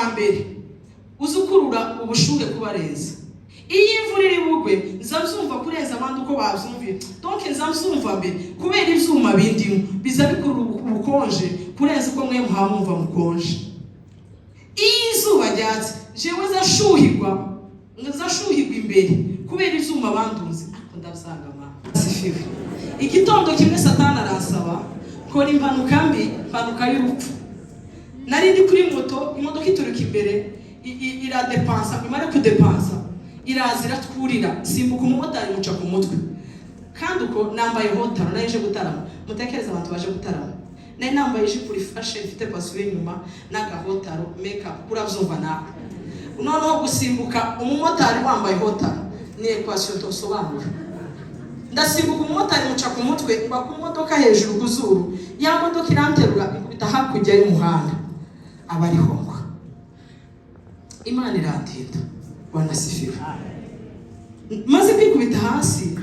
wa mbere uzi ukurura ubushuhe kubarenza. Iyo imvura iri bugwe, nza mbyumva kurenza abandi uko babyumvira. Donc nza mbyumva mbere kubera ibyuma bindimo biza bikurura ubukonje kurenza uko mwe muhamumva mukonje. Iyo izuba ryatse, jewe nza shuhirwa imbere kubera ibyuma bandunze. Ariko ndabyanga mama. Sifiwe. Igitondo kimwe Satani aransaba kora impanuka mbi, impanuka y'urupfu. Nari ndi kuri moto, imodoka ituruka imbere, iradepansa. Ngo imare kudepansa, iraza iratwurira, simbuka umumotari muca ku mutwe. Kandi uko nambaye haut talon, nari nje gutarama. Mutekereze abantu baje gutarama, nari nambaye ijipo rifashe, ifite pasu inyuma n'aga haut talon, make-up, urabyumva nawe. Noneho gusimbuka umumotari wambaye haut talon ni équation tosobanura. Ndasimbuka umumotari muca ku mutwe, ngwa ku modoka hejuru ku zuru. Ya modoka iranterura, ikubita hakurya y'umuhanda, aba ariho ngwa. Imana irandinda. Bwana asifiwe. Maze kwikubita hasi,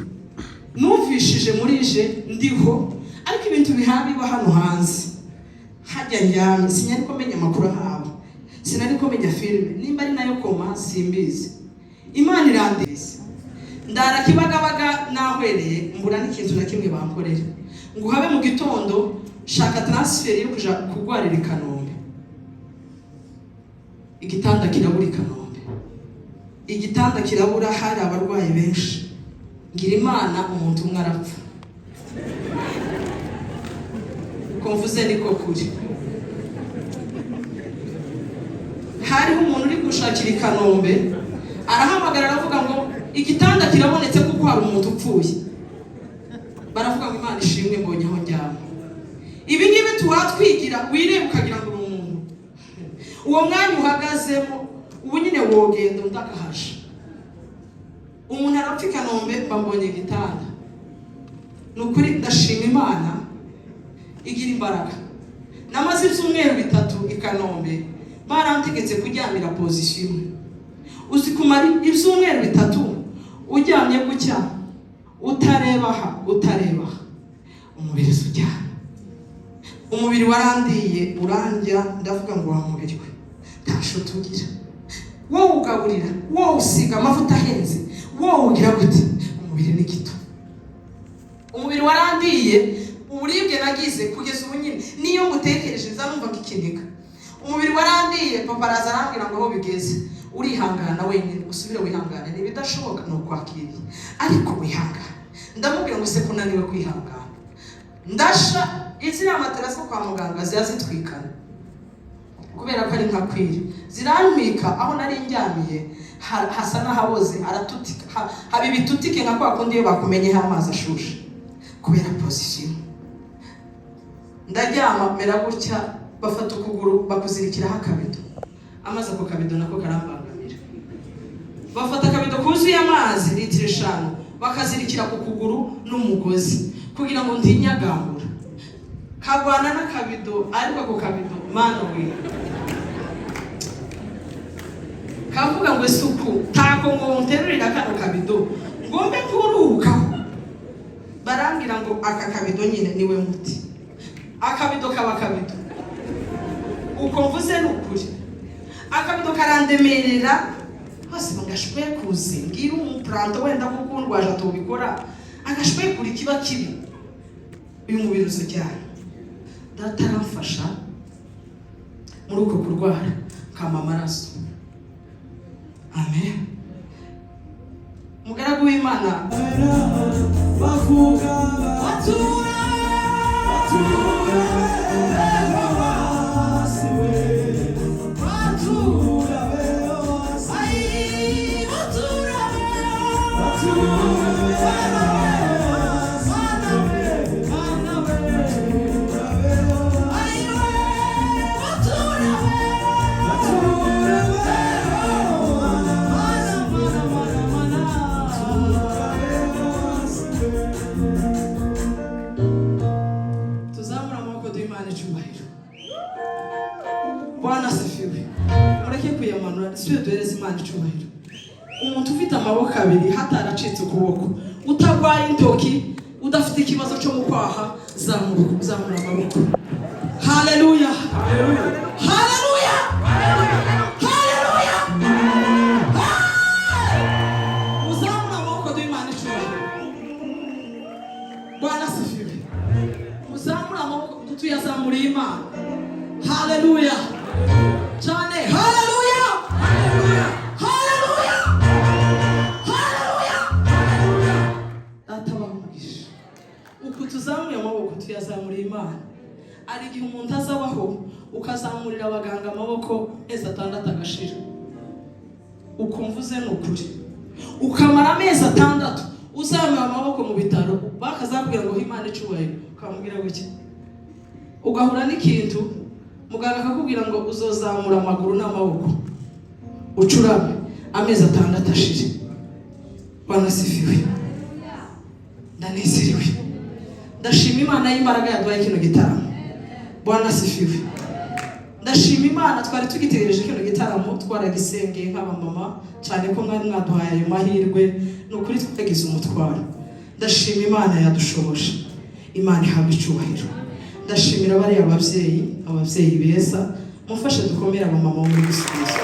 numvishije muri je ndiho, ariko ibintu bihabiba hano hanze hajya njyamye, sinari ko menya amakuru ahaba, sinari ko menya filime, nimba ari nayo coma simbizi. Imana irandinze. Ndara Kibagabaga nahwereye, mbura n'ikintu na kimwe bankorera. Ngo habe mu gitondo, shaka transfert yo kuja kurwarira i Kanombe. Igitanda kirabura i Kanombe, igitanda kirabura, hari abarwayi benshi. Ngira Imana, umuntu umwe arapfa. Uko mvuze niko kuri. Hariho umuntu uri gushakira i Kanombe, arahamagara aravuga ngo igitanda kirabonetse kuko hari umuntu upfuye. Baravuga ngo Imana ishimwe, mbonye aho njyama. Ibi ngibi tuhatwigira, wireba ukagira ngo uri umuntu. Uwo mwanya uhagazemo ubu nyine wogenda undi akahaja. Umuntu arapfa i Kanombe, mba mbonye igitanda. Ni ukuri ndashima Imana igira imbaraga. Namaze ibyumweru 3 i Kanombe, barantegetse kuryamira position imwe. Uzi kumara ibyumweru 3 uryamye gutya, utareba aha, utareba aha, umubiri ujyana. Umubiri warandiye, urandya. Ndavuga ngo wa mubiri we, nta nshuti ugira. Wowe ugaburira, wowe usiga amavuta ahenze, wowe ugira gute? Umubiri ni gito. Umubiri warandiye, uburibwe nagize kugeza ubu nyine niyo ngutekereje nza numva nk'ikiniga. Umubiri warandiye. Papa araza arambwira ngo aho bigeze urihangana wenyine, usubire wihangane, niba idashoboka ni ukwakiriye, ariko wihangane. Ndamubwira ngo se kunaniwe kwihangana? Ndasha iziriya matera zo kwa muganga ziba zitwikana kubera ko ari nka kwiri, zirantwika. Aho nari ndyamiye hasa n'ahaboze, haratutika, haba ibitutike nka kwa kundi iyo bakumenyeho amazi ashushe kubera position. Ndaryama mera gutya, bafata ukuguru bakuzirikiraho akabido, amazi. Ako kabido nako karambangamira. Bafata akabido kuzuye amazi litiro 5, bakazirikira ku kuguru n'umugozi kugira ngo ntinyagambura. Kagwana n'akabido, ariko ako kabido, mana we, kavuga ngo isuku tako ngo nterurira kano kabido ngo mbe nkuruhukaho. Barambwira ngo aka kabido nyine niwe muti. Akabido kaba akabido. Uko mvuze ni ukuri. Akabido karandemerera hose, ngashwekuze mbwira umupuranto wenda kuko ndwaje atubikora, agashwekura ikiba kibi. Uyu mubiri uza cyane. Data aramfasha muri uko kurwara, kama amaraso. Amen. Umugaragu w'Imana bavuga batura batura basiwe batura batura bose Ai, batura batura Mana we, Mana we, bose ai we, batura batura Mana, Mana, Mana, Mana. Bose. Tuzamura amaboko duhe Imana icyubahiro. Bwana asifiwe. Mureke kuyamanura, dusubire duhereze Imana icyubahiro. Umuntu ufite amaboko abiri, hataracitse ukuboko, utarwaye intoki, udafite ikibazo cyo mu kwaha, zamura, zamura amaboko. Haleluya, haleluya. Hari igihe umuntu azabaho ukazamurira abaganga amaboko amezi 6 agashira, ukumva uze ni ukuri, ukamara amezi 6 uzamuye amaboko mu bitaro, bakazakubwira ngo Imana icyubahiro, ukamubwira gutya, ugahura n'ikintu muganga akakubwira ngo uzozamura amaguru n'amaboko ucurame amezi 6 ashire. Bwana asifiwe. Ndanezerewe, ndashima Imana y'imbaraga yaduhaye kino gitaramo. Bwana asifiwe. Ndashima Imana, twari tugitegereje kino gitaramo, twaragisengeye nk'abamama cyane ko mwari mwaduhaye ayo mahirwe. Ni ukuri twagize umutwaro. Ndashima Imana yadushoboje, Imana ihabwa icyubahiro. Ndashimira bariya ababyeyi, ababyeyi beza. Mufashe dukomere abamama bo muri Gisubizo,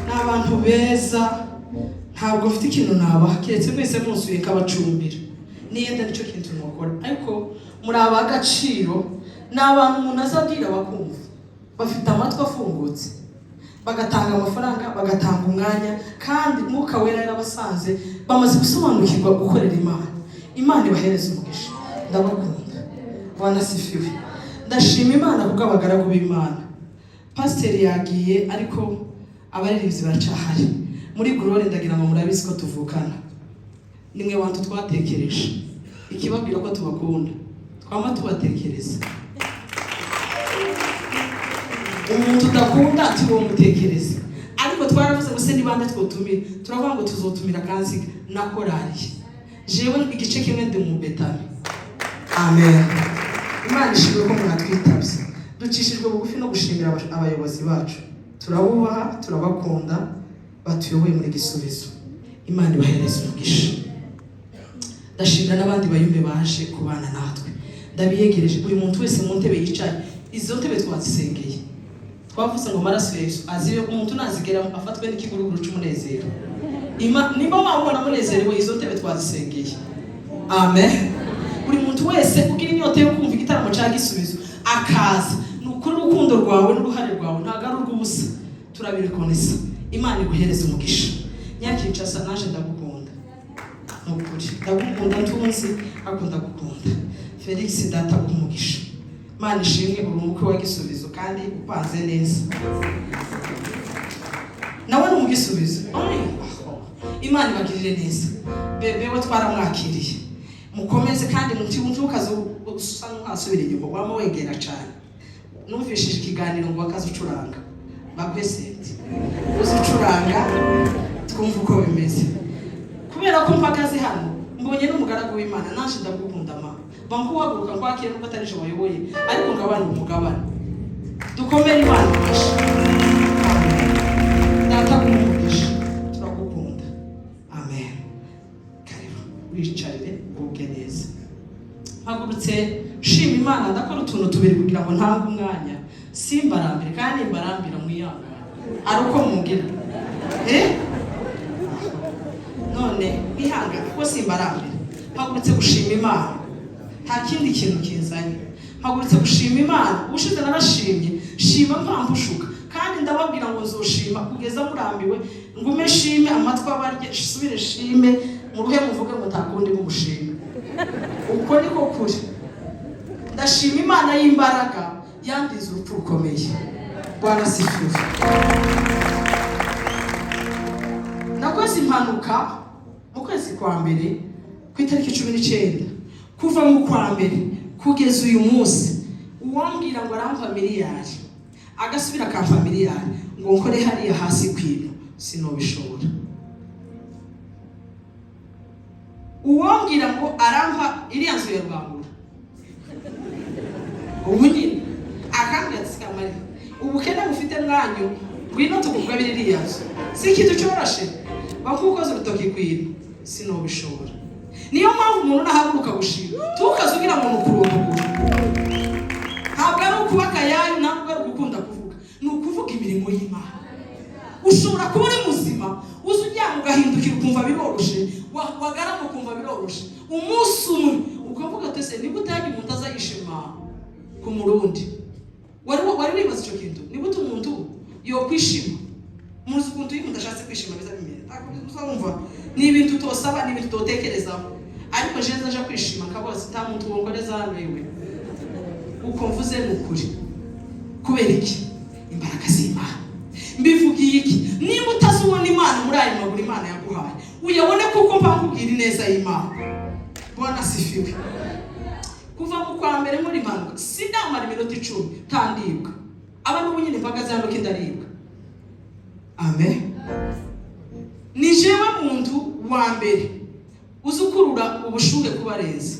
ni abantu beza. Ntabwo mfite ikintu nabaha keretse mwese munsuye nkabacumbira, niyenda nicyo kintu nokora, ariko muri ab'agaciro. Ni abantu umuntu azabwira bakumva, bafite amatwi afungutse, bagatanga amafaranga, bagatanga umwanya, kandi Mwuka Wera yarabasanze, bamaze gusobanukirwa gukorera Imana. Imana ibahereza umugisha, ndabakunda. Bwana asifiwe. Ndashima Imana kubw'abagaragu b'Imana. Pasiteri yagiye, ariko abaririmbyi baracahari muri Glory. Ndagira ngo murabizi ko tuvukana, nimwe bantu twatekereje. Ikibabwira ko tubakunda, twama tubatekereza. Umuntu udakunda tuwomutekereza, ariko twaravuze ngo se ni bande twotumira? Turavuga ngo tuzotumira Kanziga na korali. Jewe igice kimwe ndi mu betami. Amen. Imana ishimwe ko mwatwitabye. Ducishijwe bugufi no gushimira abayobozi bacu, turabubaha, turabakunda, batuyoboye muri Gisubizo. Imana ibahereze umugisha. Ndashimira n'abandi bayumbe baje kubana natwe. Ndabiyegereje buri muntu wese mu ntebe yicaye. Izo ntebe twazisengeye, twavuze ngo amaraso ya Yesu azibe, umuntu nazigeramo afatwe n'ikiguruguru cy'umunezero. Nimba wabona munezerewe, izo ntebe twazisengeye. Amen. Buri muntu wese ugira inyota yo kumva igitaramo cya Gisubizo akaza, ni ukuri urukundo rwawe n'uruhare rwawe ntabwo ari urw'ubusa, turabirekonesa. Imana iguhereze umugisha. Nyakinshasa, naje ndagukunda, ni ukuri ndagukunda, ntunzi ariko ndagukunda. Felix, data umugisha. Imana ishimwe, uri umukwe wa Gisubizo kandi upanze neza, nawe ni umugisubizo. Imana ibagirire neza. Bebe we twaramwakiriye, mukomeze kandi ntukaze usa nk'uhasubira inyuma, wama wegera cyane. Numvishije ikiganiro ngo bakaze ucuranga, baguhe senti uze ucuranga twumve uko bimeze. Kubera ko mpagaze hano mbonye n'umugaragu w'Imana, naje ndagukunda ma bankuhaguruka nkwakire, nubwo atari je wayoboye, ariko ngabane umugabane. Dukomere Imana amashyi. Data umugisha, turagukunda. Amen. Karibu wicarire ugubwe neza. Mpagurutse nshima Imana. Ndakora utuntu tubiri kugira ngo ntange umwanya, simbarambire, kandi mbarambira mwihangane, ari uko mungira none mwihangane kuko simbarambira. Mpagurutse gushima Imana, nta kindi kintu kinzanye. Mpagurutse gushima Imana. Ubushize narashimye, shima mpamvu ushuka, kandi ndababwira ngo nzoshima kugeza murambiwe, ngume shime amatwi abarye, subire shime muruhe, muvuge ngo nta kundi mugushime. Uko niko kuri. Ndashima Imana y'imbaraga yandize urupfu rukomeye. Bwana asifiwe. Nakoze impanuka mu kwezi kwa mbere ku itariki 19. Kuva mu kwa mbere kugeza uyu munsi, uwambwira ngo arampa miliyari, agasubira akampa miliyari ngo nkore hariya hasi kwino, sinobishobora. Uwambwira ngo arampa iriya nzu ya Rubangura ubu nyine, akambwira ati sikamari ubukene bufite mwanyu, ngwino tukugabire iriya nzu, si ikintu cyoroshe, bakukoza urutoki kwino, sinobishobora. Niyo mpamvu umuntu nahaguruka gushima, tukaze ugira ngo ni ukurondogora. Ntabwo ari ukuba akayayu, ntabwo ari ugukunda kuvuga, ni ukuvuga imirimo y'Imana. Ushobora kuba uri muzima, uza uryama ugahindukira ukumva biroroshe, wagarama ukumva biroroshe, umunsi umwe ukavuga ati ese niba utajya umuntu aza yishima ku murundi? Wari wibaza icyo kintu? Niba uta umuntu yokwishima, muzi ukuntu iyo umuntu ashatse kwishima biza bimera, uzumva ni ibintu utosaba, ni ibintu utotekerezaho. Ariko jewe aje kwishima akabaza nta muntu wongoreza hano iwe. Uko mvuze ni ukuri. Kubera iki? Imbaraga z'Imana. Mbivugiye iki? Niba utazubona Imana muri ayo maguru Imana yaguhaye, uyabone kuko mpa nkubwira ineza y'Imana. Bwana asifiwe. Kuva mu kwa mbere muri impanuka sindamara iminota 10 ntandibwa. Aba n'ubu nyine mpagaze hano ko indaribwa. Amen. Ni jewe muntu wa mbere uzukurura ubushuhe kubarenza.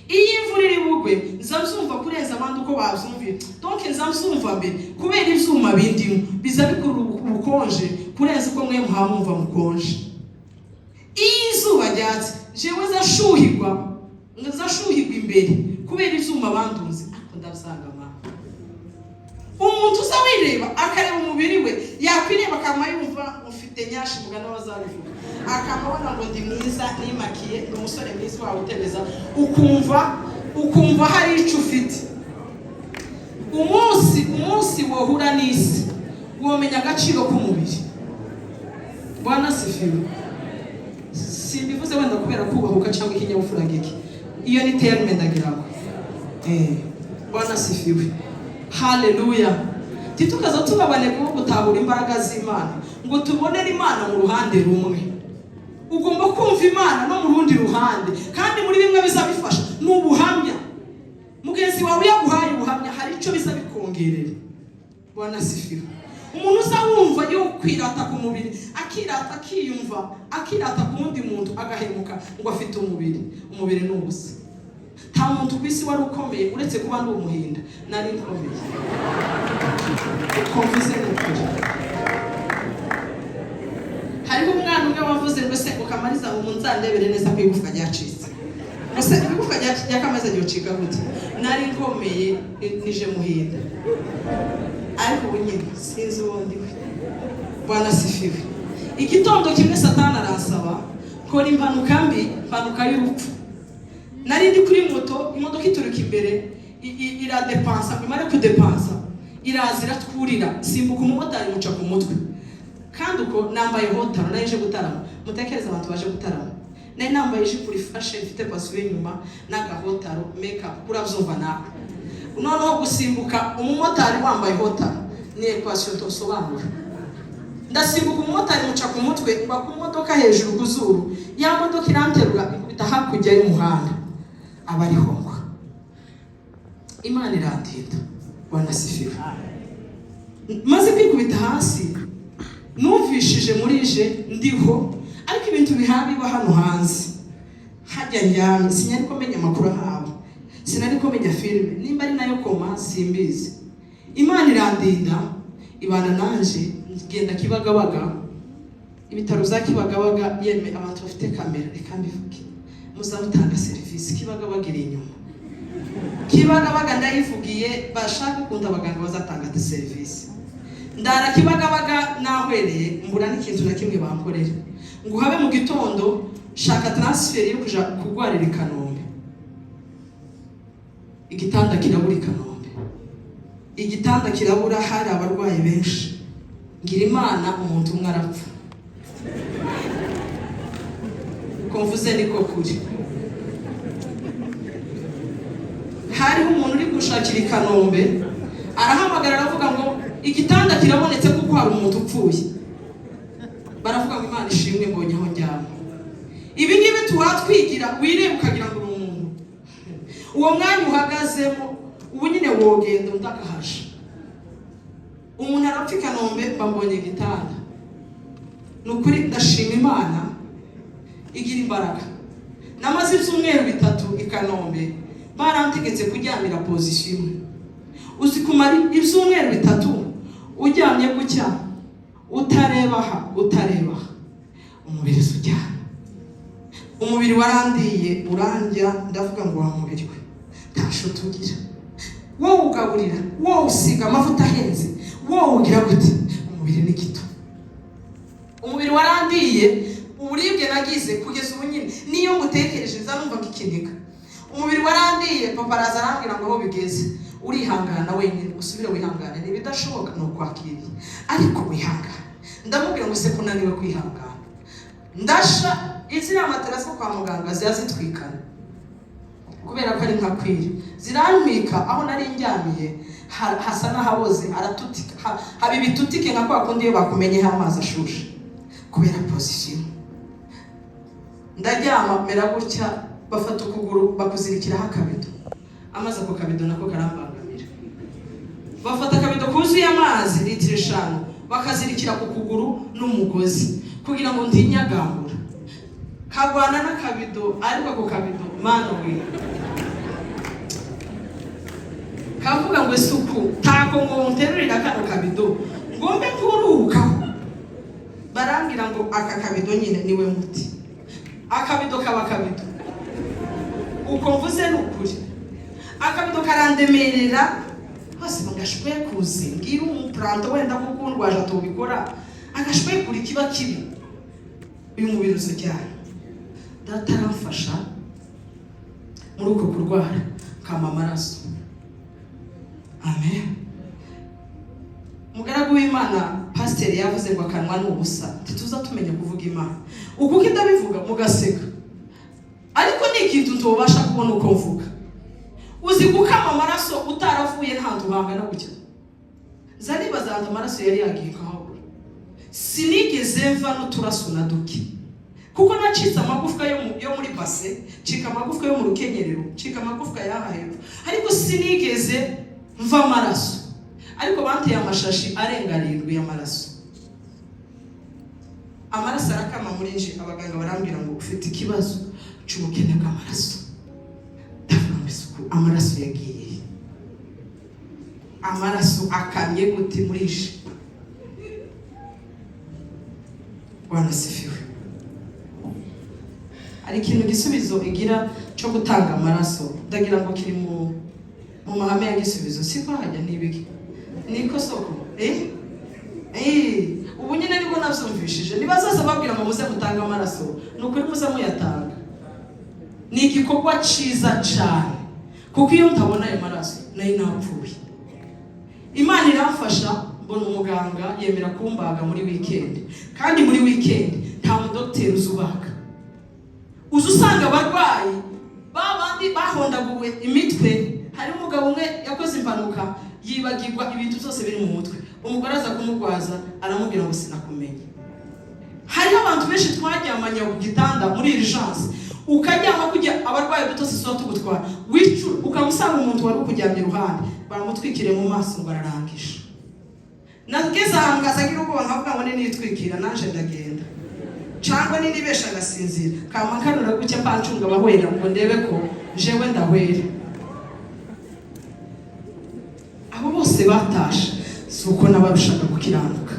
Iyo imvura iri bugwe nza mzumva kurenza abandi uko babyumvira. Donc nza mzumva mbere kubera ivyuma bindimo biza bikurura ubukonje kurenza uko mwe muhamumva mukonje. Iyo izuba ryatse jewe nzashuhirwa imbere kubera ivyuma bandunze, ariko ndabyanga mama. Umuntu uza wireba akareba umubiri we, yakwireba akama yumva ufite nyashi, mugana bazabivuga, akamabona ngo ndi mwiza nimakiye, ndi umusore mwiza wawe utebeza, ukumva hari ico ufite. Umunsi wohura n'isi womenya agaciro k'umubiri. Bwana sifiwe. Simbivuze wenda kubera kubahuka cyangwa ikinyabupfura gike, iyo ni terme ndagira ngo Bwana sifiwe. Haleluya. Titukaza tubabane kuba gutahura imbaraga z'Imana ngo tubonere Imana mu ruhande rumwe. Ugomba kumva Imana no mu rundi ruhande, kandi muri bimwe bizabifasha ni ubuhamya. Mugenzi wawe yaguhaye ubuhamya hari icyo biza bikongerera. Bwana sifiwe. Umuntu uza wumva yo kwirata ku mubiri, akirata akiyumva, akirata ku wundi muntu agahemuka ngo afite umubiri. Umubiri ni ubusa. Nta muntu ku isi wari ukomeye uretse kuba ndi umuhinda, nari nkomeye. Uko mvuze ni ukuri. Hariho umwana umwe wavuze ngo se ukamariza ngo munzandebere neza ko igufwa ryacitse. Ngo se igufwa rya Kamariza ryocika gute? Nari nkomeye nije muhinda. Ariko ubu nyine sinzi uwo ndi we. Bwana sifiwe. Igitondo kimwe Satani aransaba kora impanuka mbi, impanuka y'urupfu. Nari ndi kuri moto, imodoka ituruka imbere iradepansa, ngo imare kudepansa iraza iratwurira, simbuka umumotari muca ku mutwe. Kandi uko nambaye hotaro, nari nje gutarama. Mutekereze abantu baje gutarama. Nari nambaye ijipo ifashe ifite pasuye inyuma n'agahotaro, make up, urabyumva nawe. Noneho gusimbuka umumotari wambaye hotaro ni equation tosobanura. Ndasimbuka umumotari muca ku mutwe, ngwa ku modoka hejuru ku zuru, ya modoka iranterura ikubita hakurya y'umuhanda, aba ariho ngwa. Imana irandinda. Bwana sifiwe. Maze kwikubita hasi numvishije muri je ndiho, ariko ibintu bihabiba hano hanze hajya njyamye, sinari ko menya amakuru ahaba, sinari ko menya filime, nimba ari nayo koma simbizi. Imana irandinda ibana nanje, ngenda Kibagabaga, ibitaro bya Kibagabaga, yeme abantu bafite kamera reka mbivuge, muzamutanga serivisi. Kibagabaga iri inyuma. Kibagabaga ndayivugiye, bashaka ukunda abaganga bazatanga serivisi. Ndara Kibagabaga nahwereye, mbura n'ikintu na kimwe bankorera. Ngo habe mu gitondo shaka transfer yo kuja kugwarira i Kanombe. Igitanda kirabura i Kanombe. Igitanda kirabura, hari abarwayi benshi. Ngira Imana umuntu umwe arapfa. Uko mvuze niko kuri. Hariho umuntu uri gushakira i Kanombe, arahamagara aravuga ngo igitanda kirabonetse kuko hari umuntu upfuye. Baravuga ngo Imana ishimwe mbonye aho njyama. Ibi ngibi tuhatwigira, wireba ukagira ngo uri umuntu. Uwo mwanya uhagazemo ubu nyine wogenda undi akahaja. Umuntu arapfa i Kanombe, mbambonye igitanda. Ni ukuri ndashima Imana igira imbaraga. Namaze ibyumweru 3 i Kanombe barantegetse kuryamira position imwe. Uzi kumara ibyumweru 3 uryamye gutya, utareba aha, utareba aha, umubiri ujyana. Umubiri warandiye urandya, ndavuga ngo wa mubiri we nta nshuti ugira, wowe ugaburira, wowe usiga amavuta ahenze, wowe ugira gute, umubiri ni gito. Umubiri warandiye, uburibwe nagize kugeza ubu nyine niyo ngutekereje nza numva nk'ikinika. Umubiri warandiye, papa araza arambwira ngo aho bigeze urihangana wenyine, usubire wihangane, niba idashoboka ni ukwakiriye, ariko wihangane. Ndamubwira ngo se kunaniwe kwihangana, Ndasha iziriya matera zo kwa muganga ziba zitwikana kubera ko ari nka kwiri, zirantwika. Aho nari ndyamiye hasa n'ahaboze, haratutika, haba ibitutike nka kwa kundi iyo bakumenyeho amazi ashushe kubera position. Ndaryama mera gutya, bafata ukuguru bakuzirikiraho akabido, amazi ako kabido nako karambangamira. Bafata akabido kuzuye amazi litiro 5, bakazirikira ku kuguru n'umugozi kugira ngo ntinyagambura. Kagwana n'akabido, ariko ako kabido, mana we, kavuga ngo isuku tako ngo nterurira kano kabido ngo mbe nkuruhukaho. Barambwira ngo aka kabido nyine niwe muti. Akabido kaba akabido, uko mvuze ni ukuri. Akabido karandemerera hose, ngashwekuze ngira umupuranto wenda kuko undwaje atubikora, agashwekura ikiba kibi. Uyu mubiri uzujyana. Data aramfasha muri uko kurwara, kama amaraso. Amen. Umugaragu w'Imana pasiteri yavuze ngo akanwa ni ubusa, ntituza tumenya kuvuga Imana. Uko ndabivuga mugaseka, ariko ni ikintu ntubasha kubona uko mvuga. Uzi gukama amaraso utaravuye nta uhangana gutya? Nza nibaza ahantu amaraso yari yagiye nkahabura. Sinigeze mva n'uturaso na duke, kuko nacitse amagufwa yo muri base, ncika amagufwa yo mu rukenyerero, ncika amagufwa y'aha hepfo, ariko sinigeze mva amaraso. Ariko banteye amashashi arenga 7 y'amaraso. Amaraso arakama muri nje. Abaganga barambwira ngo ufite ikibazo cy'ubukene bw'amaraso. Ndavuga ngo isuku, amaraso yagiye he? Amaraso akamye gute muri nje? Bwana asifiwe. Hari ikintu Gisubizo igira cyo gutanga amaraso, ndagira ngo kiri mu mahame ya Gisubizo, siko? Hajya nibiki niko soko ubu nyine nibwo nabyumvishije. Nibazaza babwira ngo muze mutange amaraso, ni ukuri muze muyatanga, ni igikorwa cyiza cyane, kuko iyo ntabona ayo maraso nari napfuye. Imana iramfasha, mbona umuganga yemera kumbaga muri weekend, kandi muri weekend nta mudogiteri uzubaga. Uza usanga abarwayi babandi bahondaguwe imitwe. Hari umugabo umwe yakoze impanuka, yibagirwa ibintu byose biri mu mutwe. Umugore aza kumurwaza, aramubwira ngo sinakumenye. Hariho abantu benshi twaryamanye ku gitanda muri urgence, ukaryama kujya abarwayi duto tuba tugutwara, wicura ukamusanga umuntu wari ukuryamye iruhande baramutwikiriye mu maso ngo ararangije. Nageze ahantu ngaza ngira ubwoba, nkavuga ngo nitwikira naje ndagenda, cyangwa ninibesha agasinzira, kama nkanura gutya mbancunga abahwera ngo ndebe ko jewe ndahwera. Abo bose batashe si uko nabarushaga gukiranuka,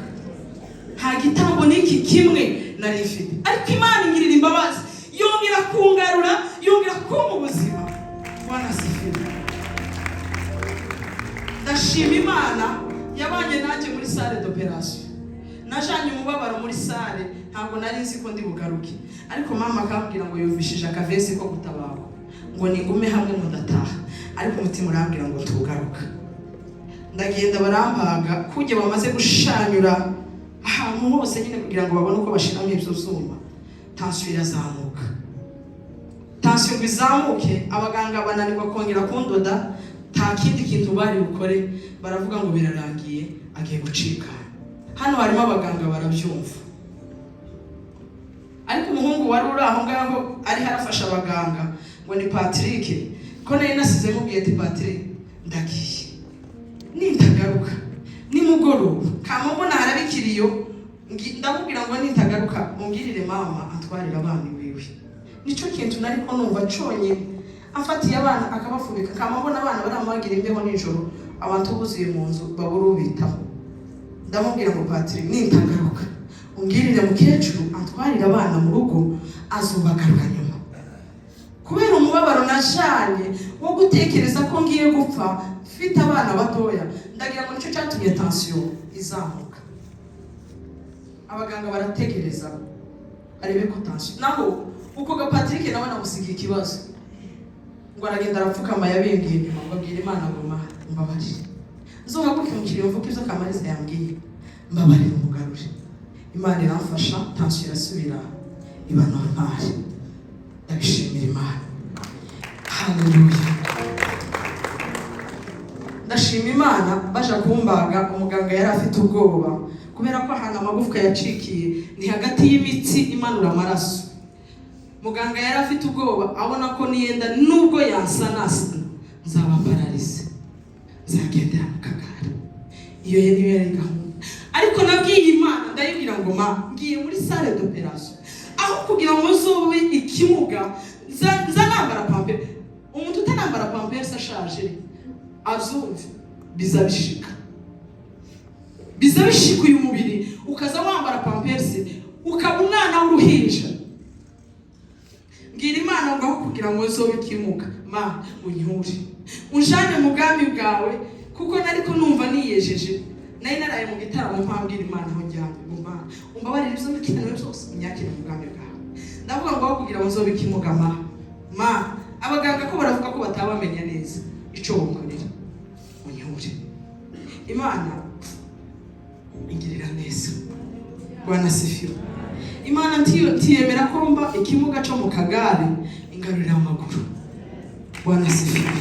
nta gitambo n'iki kimwe nari mfite, ariko Imana ingirira imbabazi, yongera kungarura, yongera kumpa ubuzima. Bwana asifiwe. Ndashima Imana yabanye nanjye muri salle d'opération. Najanye umubabaro muri salle, ntabwo nari nzi ko ndi bugaruke, ariko mama akambwira ngo yumvishije akavesi ko gutabarwa, ngo ningume hamwe mudataha, ariko umutima urambwira ngo tugaruka. Ndagenda barambaga, kujya bamaze gushanyura ahantu hose nyine kugira ngo babone uko bashiramo ibyo byuma, tension irazamuka. Tension ngo izamuke, abaganga bananirwa kongera kundoda, nta kindi kintu bari bukore, baravuga ngo birarangiye, agiye gucika. Hano harimo abaganga barabyumva, ariko umuhungu wari uri aho ngaho ariho arafasha abaganga ngo ni Patrick, ko nari nasize mubwiye ati Patrick, ndagiye, nintagaruka nimugoroba kama mbona harabikiriyo, ndamubwira ngo nintagaruka umbwirire mama atwarire abana iwiwe. Nicyo kintu nari ko numva conyine, afatiye abana akabafubika, kama mbona abana baramuhagira imbeho nijoro, abantu buzuye mu nzu babura ubitaho. Ndamubwira ngo Patrick, nintagaruka umbwirire mukecuru atwarire abana mu rugo, azubagaruka nyuma. Kubera umubabaro najanye wo gutekereza ko ngiye gupfa mfite abana batoya, ndagira ngo nicyo cyatumye tension izamuka. Abaganga barategereza arebe ko tension, naho uko ga Patrick nawe namusigiye ikibazo, ngo aragenda arapfukama, yabimbwiye nyuma, ngo abwira Imana ngo mbabarire, nzohaguke mu kiriyo mvuge ibyo Kamariza yambwiye, mbabarire umugarure. Imana iramfasha, tension irasubira Iba normal. Ndabishimira Imana. Haleluya. Ndashima Imana. Baje kumbaga, umuganga yari afite ubwoba kubera ko ahantu amagufwa yacikiye ni hagati y'imitsi imanura amaraso. Muganga yari afite ubwoba, abona ko niyenda nubwo yansanasana nzaba paralysé, nzagendera mu kagare. Iyo yari yari gahunda. Ariko nabwiye Imana, ndayibwira ngo: "Ma, ngiye muri salle d'opération, aho kugira ngo nzobe ikimuga nza nambara pampers." Umuntu utanambara pampers ashaje abyumve, biza bishika, biza bishika uyu mubiri ukaza wambara pampers ukaba umwana w'uruhinja. Mbwira Imana ngo aho kugira ngo nzobe ikimuga, ma, unyure unjane mu bwami bwawe, kuko nariko numva niyejeje. Nari naraye mu gitaramo mpambwira Imana aho njyanye ngo: "Mana, umbabarire ibyo nakinaniwe byose, unyakire mu bwami bwawe." Ndavuga ngo aho kugira ngo nzobe ikimuga, ma, abaganga ko baravuga ko batabamenya neza ico wonkorera, unyure. Imana ingirira neza. Bwana sifiwe. Imana ntiyemera ko mba ikimuga cyo mu kagare, ingarurira amaguru. Bwana sifiwe.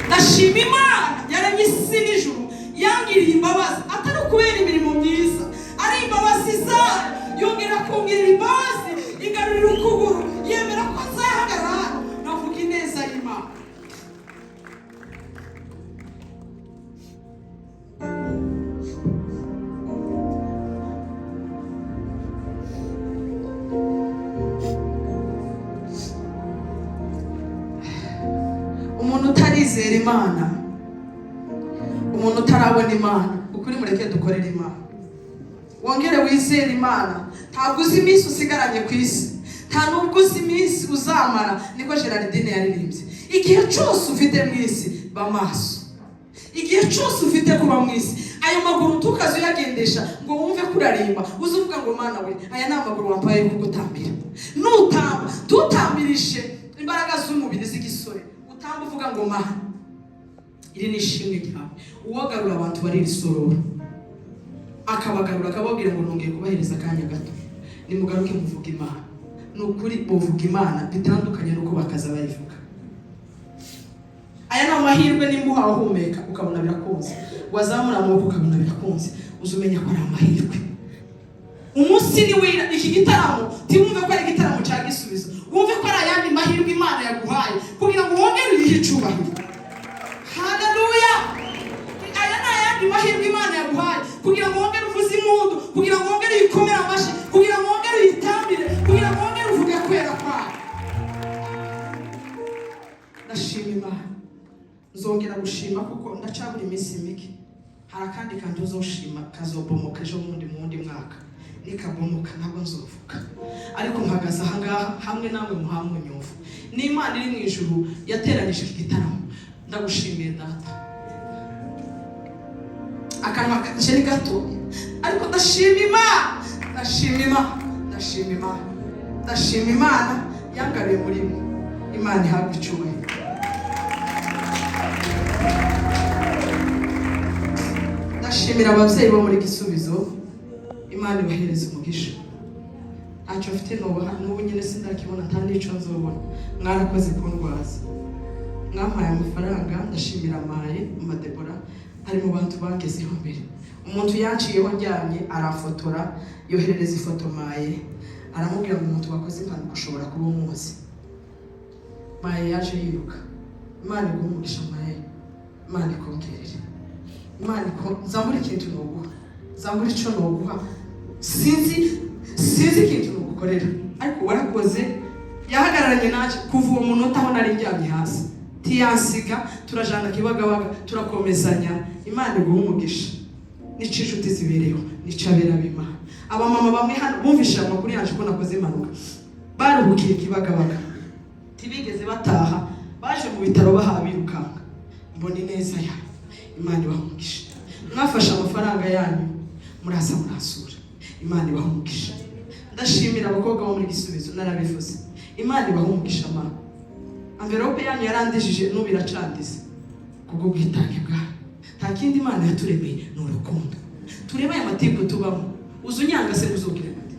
Ndashima Imana yaremye isi n'ijuru, yangiriye imbabazi atari ukubera imirimo myiza, ari imbabazi zayo. Yongera kungirira imbabazi, igarurira ukuguru, yemera ko nzahagarara hano nkavuga ineza y'Imana. Umuntu utarizera Imana, umuntu utarabona Imana, ukuri mureke dukorere Imana. Wongere wizere Imana. Ntabwo uzi iminsi usigaranye ku isi, nta nubwo uzi iminsi uzamara. Niko Gerardine yaririmbye: "Igihe cyose ufite mu isi, ba maso." Igihe cyose ufite kuba mu isi, ayo maguru ntukaze uyagendesha ngo wumve ko urarimba. Uze uvuga ngo: "Mana we, aya ni amaguru wampaye yo kugutambira." Nutamba, ntutambirishe imbaraga z'umubiri z'igisore, utamba uvuga ngo: "Mana, iri ni ishimwe ryawe." Uwagarura abantu bari risorora, akabagarura, akababwira ngo: "Nongeye kubahereza akanya gato, nimugaruke muvuga Imana," ni ukuri buvuga Imana bitandukanye n'uko bakaza bayivuga. Aya ni amahirwe. Nimba uhawe uhumeka ukabona birakunze, wazamura amaboko ukabona birakunze, uza umenya ko ari amahirwe. Umunsi ni wira iki gitaramo, ntiwumve ko ari igitaramo cya Gisubizo, wumve ko ari ayandi mahirwe Imana yaguhaye kugira ngo wongere uyihe icubahiro. Haleluya. Aya ni ayandi mahirwe Imana yaguhaye kugira ngo wongere uvuze impundu, kugira ngo wongere uyikomere amashyi, kugira ngo wongere uyitambire, kugira ngo wongere uvuge kwera kwayo. Ndashima Imana. Nzongera gushima kuko ndacabura iminsi mike. Hari akandi kantu uzoshima kazobomoka ejo bundi mu wundi mwaka. Nikabomoka ntabwo nzovuga, ariko mpagaze ahangaha hamwe namwe muhamwe nyumva. N'Imana iri mu ijuru yateranyije iki gitaramo, ndagushimiye Data. Akanwa kanje ni gato, ariko ndashima Imana, ndashima Imana, ndashima Imana, ndashima Imana yangaruye muri mwe. Imana ihabwa icyubahiro. Ndashimira ababyeyi bo muri Gisubizo. Imana ibahereza umugisha. Ntacyo mfite nubaha n'ubu nyine sindakibona, nta n'icyo nzobona. Mwarakoze kundwaza, mwampaye amafaranga. Ndashimira Maye Madebora, ari mu bantu bangezeho mbere. Umuntu yanciyeho ndyamye, aramfotora, yoherereza ifoto Maye, aramubwira ngo: "Umuntu wakoze impanuka ushobora kuba umuzi." Maye yaje yiruka. Imana iguhe umugisha Maye, Imana ikongerere, Imana nzambura ikintu nuguha, nzambura icyo nuguha. Sinzi, sinzi ikintu nugukorera, ariko warakoze. Yahagararanye nanjye kuva uwo munota aho nari ndyamye hasi, tiyansiga, turajana Kibagabaga, turakomezanya. Imana iguhe umugisha. Nica inshuti zibereyeho, nica abera b'Imana. Abamama bamwe hano bumvise amakuru yaje ko nakoze impanuka, baruhukiye Kibagabaga, ntibigeze bataha, baje mu bitaro bahabirukanka. Mbona ineza yawe. Imana ibaha umugisha. Mwafashe amafaranga yanyu muraza murasura. Imana ibaha umugisha. Ndashimira abakobwa bo muri Gisubizo, narabivuze. Imana ibaha umugisha. Mana, enveloppe yanyu yarandijije, n'ubu iracandiza kubwo bwitange bwayo. Nta kindi Imana yaturemeye, ni urukundo. Turebe aya matiku tubamo. Uza unyanga se, uzubwire gute?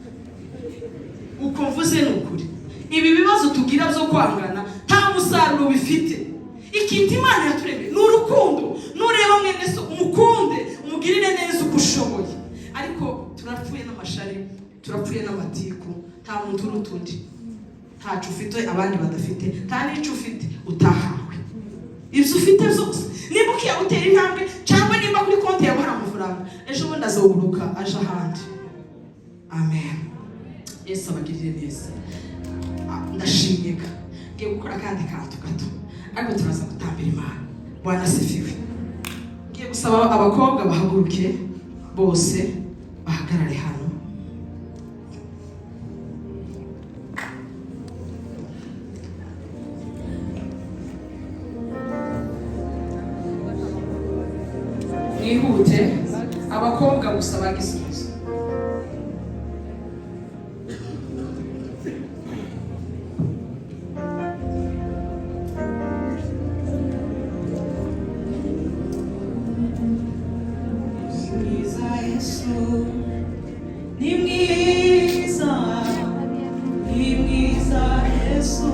Uko mvuze ni ukuri. Ibi bibazo tugira byo kwangana nta musaruro bifite. Ikintu Imana yaturemeye ni urukundo. Nureba mwene so, umukunde, umugirire neza uko ushoboye. Ariko turapfuye n'amashari, turapfuye n'amatiku. Nta muntu uruta undi. Ntacu ufite abandi badafite, nta n'icyo ufite utahawe. Ibyo ufite byose, niba ukiye gutera intambwe, cyangwa nimba kuri konti yawe hari amafaranga, ejo bundi azoguruka aje ahandi. Amen. Yesu abagirire neza. Ah, ndashimyeka. Ngiye gukora akandi kantu gato, ariko turaza gutambira Imana. Bwana asifiwe. Ngiye gusaba abakobwa bahaguruke bose, bahagarare hano. Mwihute, abakobwa gusa bagisubizo. Mwiza Yesu, ni mwiza, ni mwiza Yesu.